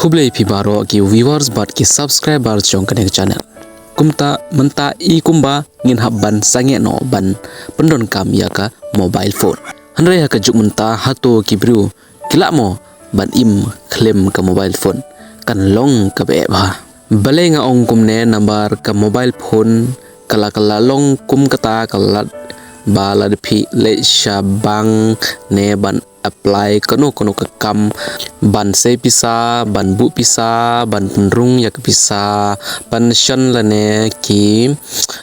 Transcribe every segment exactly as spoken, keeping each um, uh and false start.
Khublei phi baroh ki viewers bad ki subscriber jong kane ka channel. Kumta mynta i kumba ngin hap ban sangeh noh ban pyndonkam ïa ka mobile phone. Hynrei ha ka juk mynta hato ki briew ki lah mo ban im khlem ka mobile phone? Kan long kaba eh bha. Balei nga ong kumne? Namar ka mobile phone ka la ka la long kum kata ka lad ba lada phi leit sha bank ne ban apply kano kano ka kam, ban sei pisa, ban buh pisa, ban pynrung ïa ka pisa pension lane ki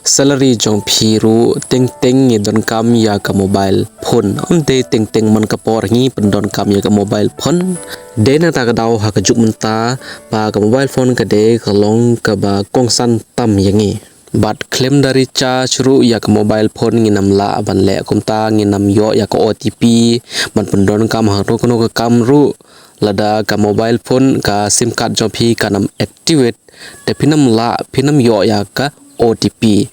salary jong phi ruh, teng teng ngi donkam ïa ka mobile phone. Ym dei teng teng man ka por ngi pyndonkam ïa ka mobile phone. Dei na kata ka daw ha ka juk mynta ba ka mobile phone ka dei ka long kaba kongsan tam ïa ngi. Bad khlem da recharge ruh ïa ka mobile phone ngin ym lah ban leh kumta, ngin ym ïoh ïa ka O T P ban pyndonkam ha kano kano ka kam ruh. Lada ka mobile phone ka sim card jong phi kan ym activate, te phin ym lah, phin ym ïoh ïa ka O T P.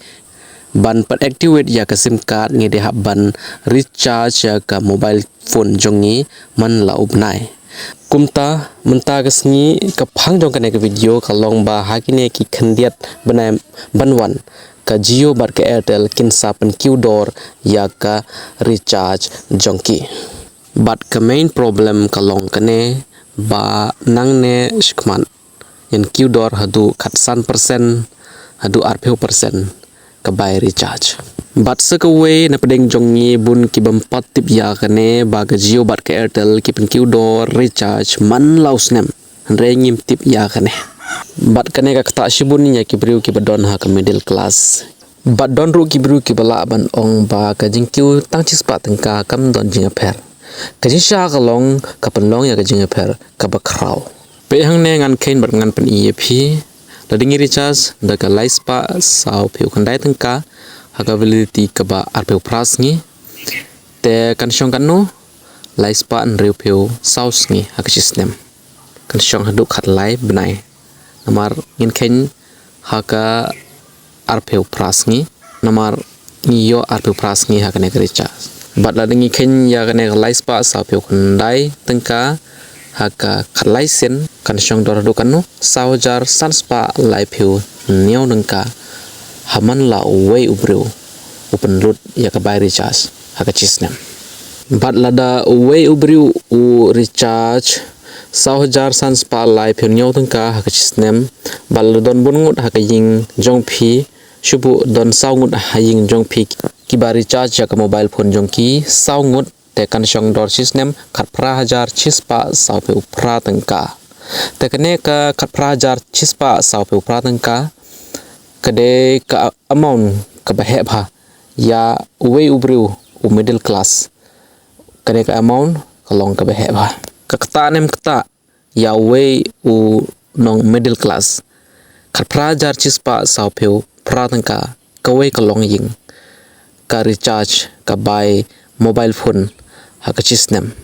Ban pat activate ïa ka sim card ngi dei hap ban recharge ïa ka mobile phone jong ngi man la u bnai. Kumta mynta ka sngi ka phang jong kane ka video ka long ba ha kine ki khyndiat bnai ban wan ka Jio bad ka Airtel kin sa pynkiew dor ïa ka recharge jong ki. Bad ka main problem ka long kane ba nangne shakhmat ïan kiew dor haduh khatsan percent haduh arphew percent ka bai recharge. Bad sa kawei na pdeng jong ngi bun ki bym pat tip ïa kane ba ka Jio bad ka Airtel ki pynkiew dor recharge man la u snem. Hynrei ngim tip ïa kane. Bad kane ka ktah shibun ïa ki briew kiba don ha ka middle class. Bad don ruh ki briew kiba lah ban ong ba ka jingkiew tang shispah tyngka kam don jingïapher. Ka jingshisha ka long ka pynlong ïa ka jingïapher kaba khraw. Peit hangne ngan kheiñ bad ngan pyni ïa phi. Lada ngi recharge da ka lai spah saw phew khyndai tyngka ha ka validity kaba arphew phra sngi, te kan shong katno? Lai spah hynriew phew saw sngi ha ka shisnem. Kan shong haduh khatlai bnai. Namar ngin kheiñ ha ka arphew phra sngi. Namar ngi ïoh arphew phra sngi ha kane ka recharge. Bad lada ngi kheiñ ïa kane ka lai spah saw phew khyndai tyngka ha ka khatlai sien, kan shong dor haduh katno? Saw hajar san spah lai phew hynñiew tyngka ha man la uwei u briew u pynlut ïa ka bai recharge ha ka shisnem. Bad lada uwei u briew u recharge saw hajar san spah lai phew hynñiew tyngka ha ka shisnem, bad lada don bun ngut ha ka ïing jong phi, shu buh don saw ngut ha ïing jong phi kiba recharge ïa ka mobile phone jong ki, saw ngut, te kan shong dor shisnem khatphra hajar shispah saw phew phra tyngka. Te kane ka khatphra hajar shispah saw phew phra tyngka ka dei ka amount kaba heh bha ïa uwei u briew u middle class. Kane ka amount ka long kaba heh bha. Ka ktah nem ktah ïa uwei u nong middle class. Khatphra hajar shispah saw phew phra tyngka kawei ka longïing ka recharge ka bai mobile phone ha ka shisnem.